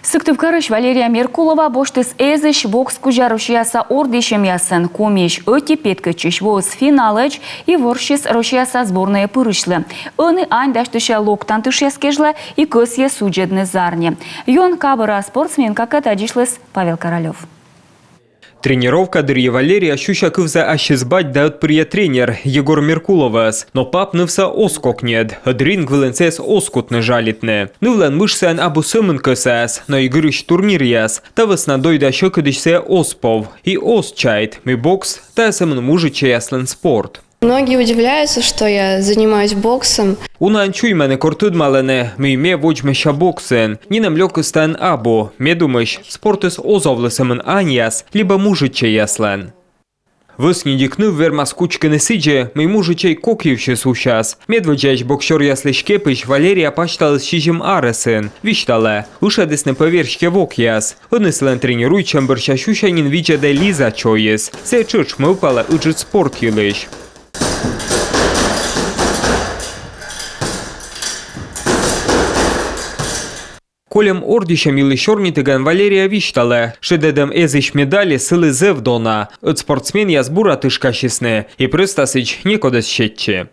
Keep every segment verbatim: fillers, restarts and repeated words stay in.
Сыктывкарысь Валерия Меркулова босьтіс эзысь бокс кузя Россияса ордйысьӧмъясын. Комиысь ӧти петкӧдчысь воис финалӧдз и ворссис Россияса сборнӧйӧ пырысьлы. Ӧні ань дасьтысьӧ локтан тышъяс кежлӧ и кӧсйӧ судзӧдны зарни. Ён кабыра спортсменкакӧд аддзысьліс Павел Королёв. Тренировка дырйи Валерия сюся кывзӧ ассьыс бать да ӧтпырйӧ тренер Егор Меркуловӧс. Но пап нывсӧ оз кокньӧд, ӧд ринг вылын сійӧс оз кутны жалитны. Нывлӧн мыш сайын абу сӧмын кӧсаяс, но и гырысь турниръяс. Та вӧсна дой да сьӧкыдысь сійӧ оз пов и оз чайт, мый бокс — тайӧ сӧмын мужичӧйяслӧн спорт. Многие удивляются, что я занимаюсь боксом. Унаӧн чуймӧны, кор тӧдмалӧны, мый ме водзмӧстча боксын. Нинӧм лёкыс таын абу. Ме думысь, спортыс оз овлы сӧмын аньяс либӧ мужичӧйяслӧн. Вӧсньыдик ныв вермас кучкыны сідзи, мый мужичӧй кок йывсьыс усяс. Медводдзаысь боксёръяслысь кепысь Валерия пасьталіс сизим арӧсын. Висьталӧ, ышӧдісны пӧ верстьӧ вокъяс. Ӧні сылӧн тренируйтчӧм бӧрся сюся нин видзӧдӧ Лиза чойыс. Сійӧ тшӧтш мӧвпалӧ ыджыд спорт йылысь. Кольӧм ордйысьӧм йылысь сёрнитігӧн Валерия висьталӧ, шедӧдӧм эзысь медальыс сылы зэв дона. Ӧд спортсменъяс бура тышкасисны, и прӧста сідз некод эз сетчы.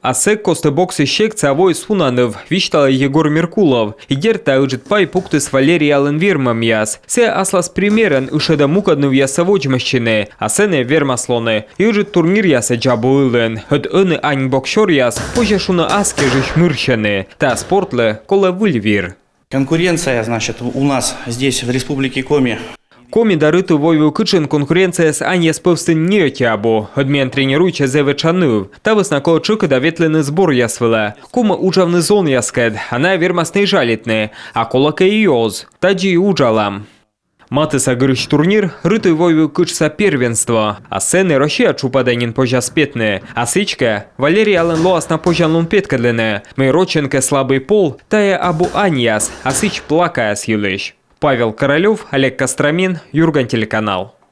А сэк кості боксысь секцияӧ воис уна ныв, висьталӧ Егор Меркулов. И дерт, тайӧ ыджыд пай пуктіс Валериялӧн вермӧмъяс. Сійӧ аслас примерӧн ышӧдӧ мукӧд нывъяссӧ водзмӧстчыны, а сэні вермас лоны и ыджыд турниръясӧдз абу ылын. Ӧд ӧні ань боксёръяс, позьӧ шуны, ас кежысь мырсьӧны. Та спортлы колӧ выль вир. Конкуренция, значит, у нас здесь, в Республике Коми. Коми да Рытыв-Войвыв кытшын конкуренцияыс аньяс пӧвстын ни ӧти абу. Ӧд миян тренируйтчӧ зэв этша ныв. Та вӧсна колӧ тшӧкыда ветлыны сборъяс вылӧ, ковмӧ уджавны зонъяскӧд, а найӧ вермасны и жалитны, а колӧкӧ и оз. Тадзи и уджалам. Матысса гырысь турнир Рытыв-Войвыв кытшса первенство. А сэні Россия тшупӧдӧ нин позяс петны. А сідзкӧ, Валериялӧн лоас на позянлун петкӧдлыны, мый рочӧн кӧ слабый пол — тайӧ абу аньяс, а сідз плакаяс йылысь. Павел Королёв, Олег Костромин, «Юрган» телеканал.